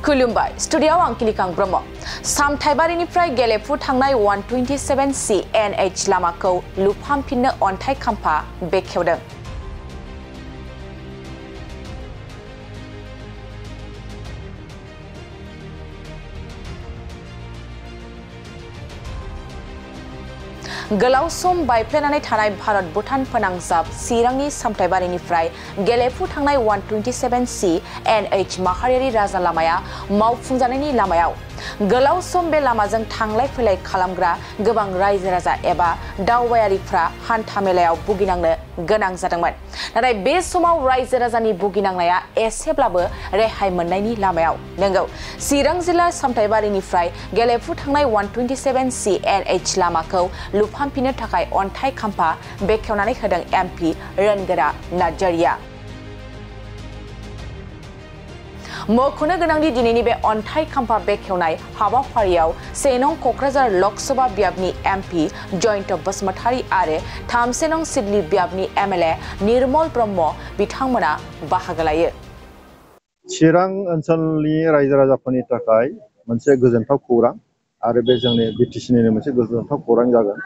खुलुमबाय स्टुडियाव आं किलिकां ब्रह्म सामथाइबारिनिफ्राय गेलेफु थांनाय 127C NH लामाखौ लुफामफिननो अन्थाइ खाम्फा बेखेवदों। गोलाव सम बायफ्लेनानै थानाय भारत भुटान फोनांजाब चिरांनि सामथाइबारिनिफ्राय गेलेफु थांनाय 127C NH माहारियारि राजा लामाया मावफुंजानायनि लामायाव गोलाव सम बे लामाजों थांलाय फैलाय खालामग्रा गोबां रायजो राजा एबा दावबायारिफ्रा हान्था मेलायाव भुगिनांनो गोनां जादोंमोन। नाथाय बे समाव रायजो राजानि भुगिनांनाया एसेब्लाबो रेहाय मोननायनि लामायाव। नंगौ, चिरां जिल्ला सामथाइबारिनिफ्राय गेलेफु थांनाय 127C NH लामाखौ लुफामफिननो थाखाय अन्थाइ खाम्फा बेखेवनानै होदों MP रोनगोरा नार्जारिया। मख'नो गोनांदि दिनैनि बे अन्थाइ खाम्फा बेखेवनाय हाबाफारियाव 1 नं क'क्राझार लकसभा बियाबनि MP जयन्त बसुमतारी आरो 3 नं सिडली बियाबनि MLA निर्मल ब्रह्म बिथांमोना बाहागो लायो। चिरां ओनसोलनि रायजो राजाफोरनि थाखाय मोनसे गोजोनथाव खौरां आरो बे जोंनि BTCनिनो मोनसे गोजोनथाव खौरां जागोन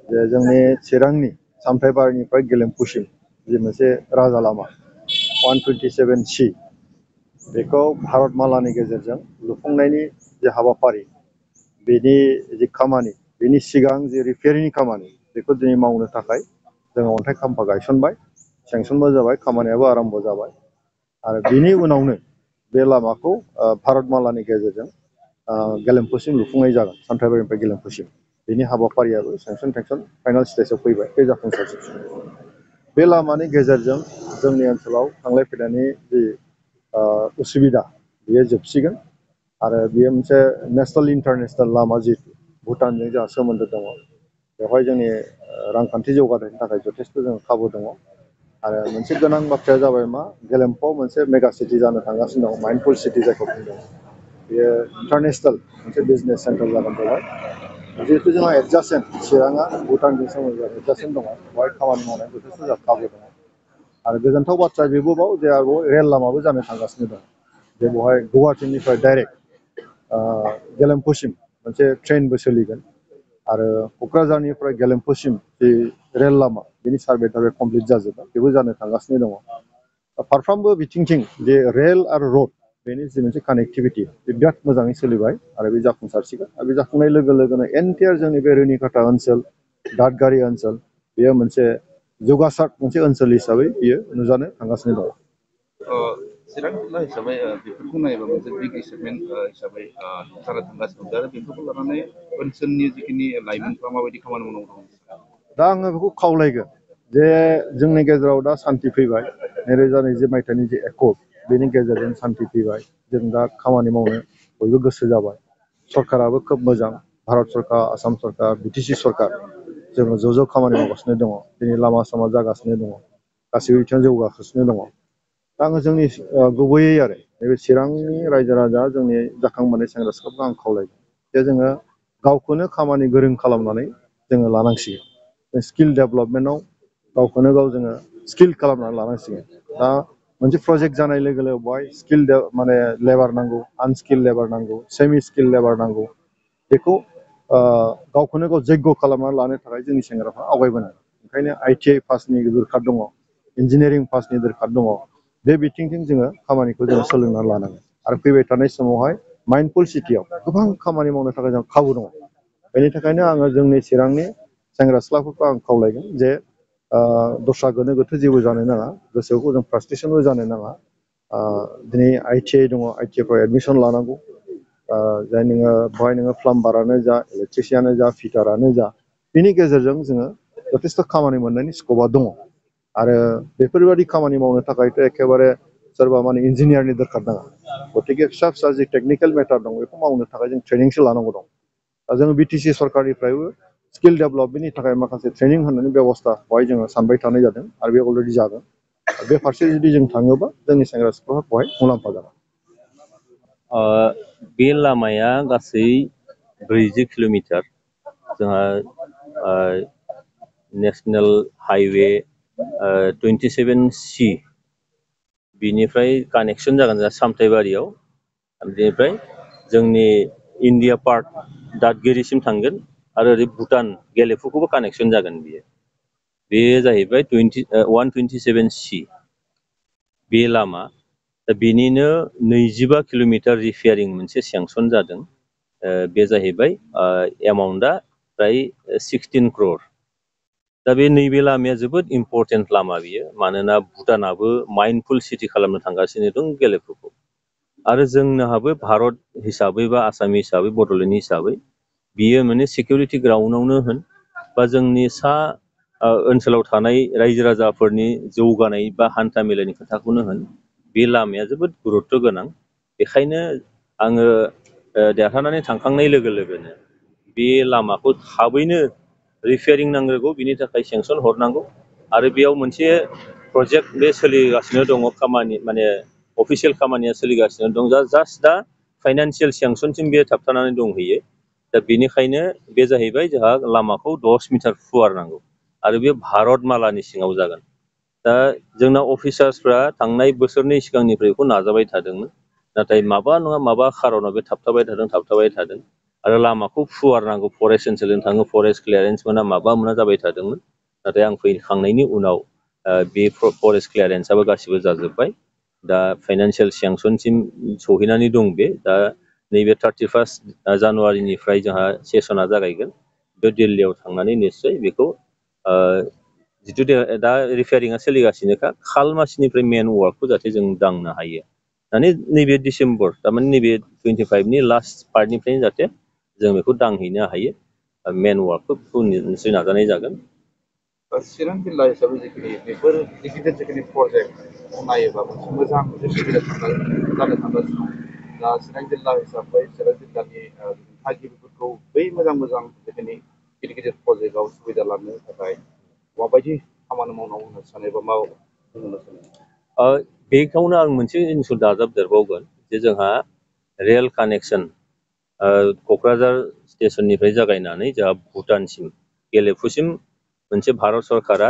जे जोंनि चिरांनि सामथाइबारिनिफ्राय गेलेमफुसिम जे मोनसे राजा लामा 127C बेखौ भारतमालानि गेजेरजों लुफुंनायनि जे हाबाफारि बेनि जे खामानि बेनि सिगां जे रिपेयारिंनि खामानि बेखौ दिनै मावनो थाखाय जोङो अन्थाइ खाम्फा गायसनबाय, सेंसनबो जाबाय, खामानियाबो आराम्भ जाबाय आरो बिनि उनावनो बे लामाखौ भारतमालानि गेजेरजों गेलेमफुसिम लुफुंनाय जागोन। सामथाइबारिनिफ्राय गेलेमफुसिम बेनि हाबाफारियाबो सेंसन फाइनाल स्टेजाव फैबाय, बे जाफुंसारसिम। बे लामानि गेजेरजों जोंनि ओनसोलाव थांलाय फैलायनि जि उसुबिदा बेयो जोबसिगोन आरो बेयो मोनसे नेसनेल इन्टारनेसनेल लामा जिहेतु भुटानजों जोंहा सोमोन्दो दङ, बेवहाय जोंनि रांखान्थि जौगानायनि थाखाय जथेस्थ' जों खाबु दङ आरो मोनसे गोनां बाथ्राया जाबाय मा गेलेमफुआव मोनसे मेगा सिटि जानो थांगासिनो दङ, माइन्डफुल सिटि जायखौ बुंदों। बेयो इन्टारनेसनेल मोनसे बिजनेस सेन्टार जागोन बेवहाय। जिहेतु जोंहा एडजासेन्ट चिराङा भुटानजों सोमोन्दो एडजासेन्ट दङ, बेवहाय खामानि मावनाय जथेस्थ' जोंहा खाबु दङ आरो गोजोनथाव बाथ्रा बेबोबाव जे रेल लामाबो जानो थांगासिनो दं। जे बेवहाय गुवाहाटीनिफ्राय डाइरेक्ट गेलेमफुसिम मोनसे ट्रेनबो सोलिगोन आरो क'क्राझारनिफ्राय गेलेमफुसिम जि रेल लामा बेनि सार्भे कमप्लिट जाजोब्बाय, बेबो जानो थांगासिनो दङ। फारफ्रोमबो बिथिंथिं जे रेल आरो रड बेनि जि मोनसे कानेक्टिभिटि बे बिराद मोजाङै सोलिबाय आरो बे जाफुंसारसिगोन आरो बे जाफुंनाय लोगो लोगोनो एन्टायार जोंनि बे रुनिकाटा ओनसोल, दादगारि ओनसोल बेयो मोनसे जौगासार मोनसे ओनसोल हिसाबै बियो नुजानो थांगासिनो दङ। चिरां जिल्ला हिसाबै बेफोरखौ नायोबा मोनसे बिग एचिभमेन्ट हिसाबै जानो थांगासिनो दं आरो बेफोरखौ लानानै ओनसोलनि जिखिनि लाइमोनफ्रा माबायदि खामानि मावनांगौ दं? दा आङो बेखौ खावलायगोन जे जोंनि गेजेराव दा सान्थि फैबाय, 2020 मायथाइनि जे एकर्ड बेनि गेजेरजों सान्थि फैबाय, जों दा खामानि मावनो बयबो गोसो जाबाय। सरकाराबो खोब मोजां, भारत सरकार, आसाम सरकार, BTC सरकार जोङो ज' खामानि मावगासिनो दङ। दिनै लामा सामा जागासिनो दङ, गासैबो बिथिङाव जौगागासिनो दङ। दा आङो जोंनि गुबैयै आरो नैबे चिरांनि रायजो राजा जोंनि जाखांबोनाय सेंग्रा सिख्लाफोरखौ आं खावलायगोन जे जोङो गावखौनो खामानि गोरों खालामनानै जोङो लानांसिगोन। स्किल डेभेलपमेन्टआव गावखौनो गाव जोङो स्किल खालामनानै लानांसिगोन। दा मोनसे प्रजेक्ट जानाय लोगो लोगो बेवहाय स्किल माने लेबार नांगौ, आनस्किल लेबार नांगौ, सेमि स्किल लेबार नांगौ। बेखौ गावखौनो गाव जग्य खालामनानै लानो थाखाय जोंनि सेंग्राफ्रा आवगायबोनांगोन। ओंखायनो ITI पासनि दरखार दङ, इन्जिनियारिं पासनि दरखार दङ। बे बिथिंजों जोङो खामानिखौ जोङो सोलोंनानै लानांगोन आरो फैबाय थानाय समावहाय माइन्डफुल सिटियाव गोबां खामानि मावनो थाखाय जों खाबु दङ। बेनि थाखायनो आङो जोंनि चिरांनि सेंग्रा सिख्लाफोरखौ आं खावलायगोन जे दस्रा गोनो गोथो जेबो जानो नाङा, गोसोखौ जों फ्रास्ट्रेसनबो जानो नाङा। दिनै ITI दङ, ITIफ्राव एडमिसन लानांगौ। जाय नोङो बेवहाय नोङो प्लाम्बारानो जा, इलेक्ट्रिसियानानो जा, फिटारानो जा, बिनि गेजेरजों जोङो जथेस्थ' खामानि मोननायनि स्कपा दङ आरो बेफोरबायदि खामानि मावनो थाखायथ' एखेबारे सोरबा माने इन्जिनियारनि दरखार नाङा। गतिके फिसा फिसा जि टेकनिकेल मेटार दं बेखौ मावनो थाखाय जों ट्रेनिंसो लानांगौ दं। दा जोङो BTC सरकारनिफ्रायबो स्किल डेभेलपमेन्टनि थाखाय माखासे ट्रेनिं होनायनि बेबस्था बेवहाय जोङो सानबाय थानाय जादों आरो बे अलरेडि जागोन। बे फारसे जुदि जों थाङोबा जोंनि सेंग्रा सिख्लाफ्रा बेवहाय मुलाम्फा जागोन। बे लामाया गासै 40 किल'मिटार। जोंहा नेसनेल हाइवे 27C बिनिफ्राय कानेक्सन जागोन जोंहा सामथाइबारियाव बेनिफ्राय जोंनि इन्डिया पार्ट दादगिरिसिम थांगोन आरो ओरै भुटान गेलेफुखौबो कानेक्सन जागोन बियो। बेयो जाहैबाय 127C बे लामा। दा बेनिनो 25 किल'मिटार रिपेयारिं मोनसे सेंसन जादों। बे जाहैबाय एमाउन्टआ फ्राय 16 crore। दा बे नैबे लामाया जोबोद इम्परटेन्ट लामा बियो, मानोना भुटानाबो माइन्डफुल सिटि खालामनो थांगासिनो दं गेलेफुखौ। आरो जोंनोहाबो भारत हिसाबै बा आसाम हिसाबै बड'लेण्ड हिसाबै बियो माने सिकिउरिटि ग्राउन्डआवनो होन बा जोंनि सा ओनसोलाव थानाय रायजो राजाफोरनि जौगानाय बा हान्था मेलानि खोथाखौनो होन, बे लामाया जोबोद गुरुत्त गोनां। बेखायनो आङो देरहानानै थांखांनाय लोगो लोगोनो बे लामाखौ थाबैनो रिपेयारिं नांग्रोगौ, बिनि थाखाय सेंसन हरनांगौ। आरो बेयाव मोनसे प्रजेक्ट बे सोलिगासिनो दङ, खामानि माने अफिसियेल खामानिया सोलिगासिनो दं। जास्ट दा फाइनान्सियेल सेंसनसिम बे थाबथानानै दंहैयो। दा बेनिखायनो बे जाहैबाय जोंहा लामाखौ 10 मिटार फुवारनांगौ आरो बे भारत मालानि सिङाव जागोन। दा जोंना अफिसार्सफ्रा थांनाय बोसोरनै सिगांनिफ्राय बेखौ नाजाबाय थादोंमोन, नाथाय माबा नङा माबा खारनाव बे थाबथाबाय थादों। आरो लामाखौ फुवारनांगौ, फरेस्ट ओनसोलजों थाङो, फरेस्ट क्लियारेन्स मोना माबा मोना जाबाय थादोंमोन। नाथाय आं फैखांनायनि उनाव बे फरेस्ट क्लियारेन्सआबो गासिबो जाजोब्बाय। दा फाइनान्सियेल सेंसनसिम सहैनानै दं बे। दा नैबे 31 जानुवारिनिफ्राय जोंहा सेसना जागायगोन। बे दिल्लीयाव थांनानै निस्सय बेखौ जिथु दा रिपेयारिंआ सोलिगासिनोखा, खालमासिनिफ्राय मेन वार्कखौ जाहाथे जों दांनो हायो। माने नैबे डिसेम्बर, थारमाने नैबे 25नि लास्ट पार्टनिफ्रायनो जाहाथे जों बेखौ दांहैनो हायो। मेन वार्कखौ निस्सय नाजानाय जागोन। चिरां जिल्ला हिसाबै जिखिनि बेफोर गिदिर जिखिनि प्रजेक्ट नायोबा मोनसे मोजां सुबिदा जानो थांगासिनो। दा चिरां जिल्ला हिसाबै चिरां जिल्लानि थागिबिफोरखौ बै मोजां जिखिनि गिदिर प्रजेक्टआव सुबिदा लानो थाखाय माबायदि खामानि मावनांगौ होननो सानो एबा मा बुंनो सानो? बेखौनो आं मोनसे जिनिसखौ दाजाबदेरबावगोन जे जोंहा रेल कानेक्सन क'क्राझार स्टेसननिफ्राय जागायनानै जोंहा भुटानसिम गेलेफुसिम मोनसे भारत सरकारा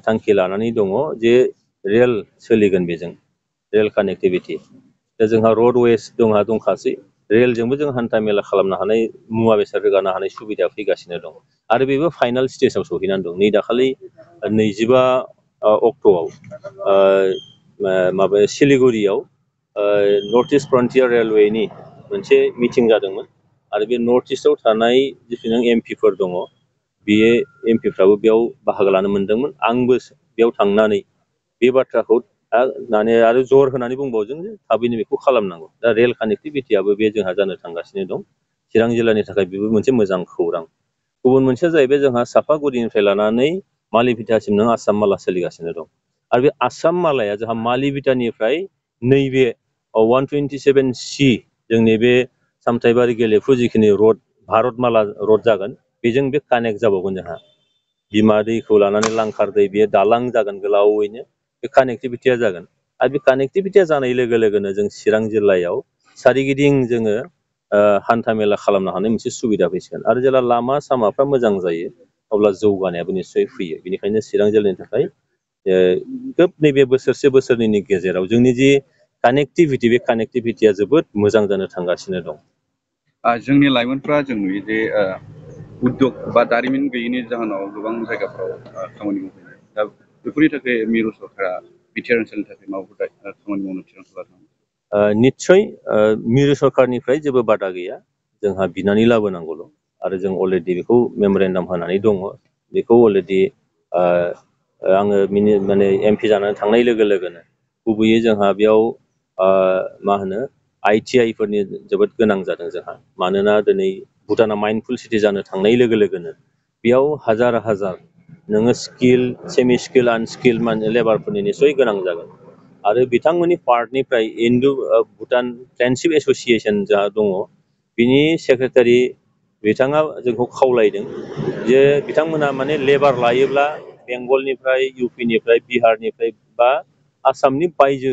थांखि लानानै दङ जे रेल सोलिगोन, बेजों रेल कानेक्टिभिटि। दा जोंहा रडवेज दंखासै, रेलजोंबो जों हान्था मेला खालामनो हानाय, मुवा बेसाद रोगानो हानाय सुबिदाया फैगासिनो दं। आरो बेबो फाइनाल स्टेजाव सहैनानै दं। नै दाखालि 25 अक्ट'आव माबा सिलिगुरियाव नर्थ इस्ट फ्रन्टियार रेलवेनि मोनसे मिटिं जादोंमोन। आरो बे नर्थ इस्टआव थानाय जिथु एमपिफोर दङ, बियो एमपिफ्राबो बेयाव बाहागो लानो मोनदोंमोन। आंबो बेयाव थांनानै बे बाथ्राखौ माने आरो जर होनानै बुंबावदों जे थाबैनो बेखौ खालामनांगौ। दा रेल कानेक्टिभिटियाबो बे जोंहा जानो थांगासिनो दं। चिरां जिल्लानि थाखाय बेबो मोनसे मोजां खौरां। गुबुन मोनसेया जाहैबाय जोंहा सापागुरिनिफ्राय लानानै मालिभिटासिम आसाम माला सोलिगासिनो दं। आरो बे आसाम मालाया जोंहा मालिभिटानिफ्राय नैबे 127C जोंनि बे सामथाइबारि गेलेफु जिखिनि रड, भारतमाला रड जागोन, बेजों बे कानेक्ट जाबावगोन। जोंहा बिमा दैखौ लानानै लांखार दै, बेयो दालां जागोन गोलावैनो, बे कानेक्टिभिटिया जागोन। आरो बे कानेक्टिभिटिया जानाय लोगो लोगोनो जों चिरां जिल्लायाव सारिगिदिं जोङो हान्था मेला खालामनो हानाय मोनसे सुबिदा फैसिगोन। आरो जेब्ला लामा सामाफ्रा मोजां जायो अब्ला जौगानायाबो निस्सय फैयो। बेनिखायनो चिरां जिल्लानि थाखाय खोब नैबे बोसोरनैनि गेजेराव जोंनि जि कानेक्टिभिटि, बे कानेक्टिभिटिया जोबोद मोजां जानो थांगासिनो दं। जोंनि लाइमोनफ्रा जों नुयो जे उद्योग बा दारिमिन गैयैनि जाहोनाव गोबां जायगाफ्राव खामानि मावहैयो। दा बेफोरनि थाखाय मिरु सरकारा बिटिआर ओनसोलनि थाखाय माबाफोर खामानि मावनो थिरांथा लादों? निस्सय मिरु सरकारनिफ्राय जेबो बादा गैया, जोंहा बिनानै लाबोनांगौल'। आरो जों अलरेडि बेखौ मेमरेन्डाम होनानै दङ। बेखौ अलरेडि आङो माने एमपि जानानै थांनाय लोगो लोगोनो गुबैयै जोंहा बेयाव ITI फोरनि जोबोद गोनां जादों जोंहा। मानोना दिनै भुटाना माइन्डफुल सिटि जानो थांनाय लोगो लोगोनो बेयाव हाजार नोङो स्किल, सेमि स्किल, आनस्किल लेबारफोरनि निस्सय गोनां जागोन। आरो बिथांमोननि पार्टनिफ्राय भुटान फ्रेन्डशिप एस'सियेसन जा दङ, बिनि सेक्रेटारि बिथाङा जोंखौ खावलायदों जे बिथांमोना माने लेबार लायोब्ला बेंगलनिफ्राय, इउपिनिफ्राय, बिहारनिफ्राय बा आसामनि बायजो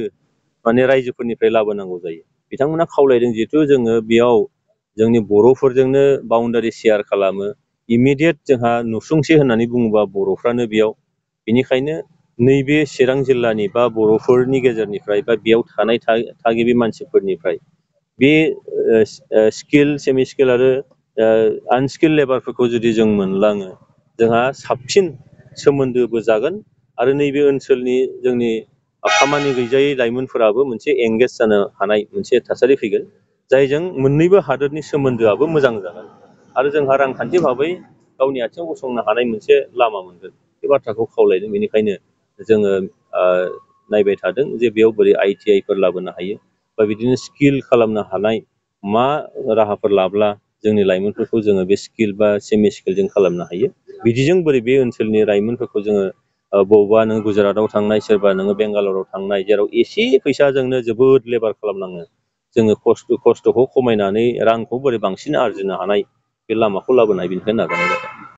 माने रायजोफोरनिफ्राय लाबोनांगौ जायो। बिथांमोना खावलायदों जिहेथु जोङो बेयाव जोंनि बर'फोरजोंनो बाउन्डारि शेयार खालामो, इमिडियेट जोंहा नुसुंसे होननानै बुङोबा बर'फ्रानो बेयाव। बेनिखायनो नैबे चिरां जिल्लानि बा बर'फोरनि गेजेरनिफ्राय बा बेयाव थानाय थागिबि मानसिफोरनिफ्राय बे स्किल सेमि स्किल आरो आनस्किल लेबारफोरखौ जुदि जों मोनलाङो जोंहा साबसिन सोमोन्दोबो जागोन आरो नैबे ओनसोलनि जोंनि खामानि गैजायै लाइमोनफोराबो मोनसे एंगेज जानो हानाय मोनसे थासारि फैगोन जायजों मोननैबो हादोरनि सोमोन्दोआबो मोजां जागोन आरो जोंहा रांखान्थि भाबै गावनि आथिङाव गसंनो हानाय मोनसे लामा मोनगोन बे बाथ्राखौ खावलायदों बेनिखायनो जोङो नायबाय थादों जे बेयाव बोरै ITI फोर लाबोनो हायो बा बिदिनो स्किल खालामनो हानाय मा राहाफोर लाब्ला जोंनि लाइमोनफोरखौ जोङो बे स्किल बा सेमि स्किलजों खालामनो हायो बिदिजों बोरै बे ओनसोलनि लाइमोनफोरखौ जोङो बबावबा नों गुजरातआव थांनाय सोरबा नोङो बेंगालराव थांनाय जेराव एसे फैसाजोंनो जोबोद लेबार खालामनाङो जोङो खस्थ'खौ खमायनानै रांखौ बोरै बांसिन आरजिनो हानाय बे लामाखौ लाबोनाय बेनिखायनो नाजानाय जादों।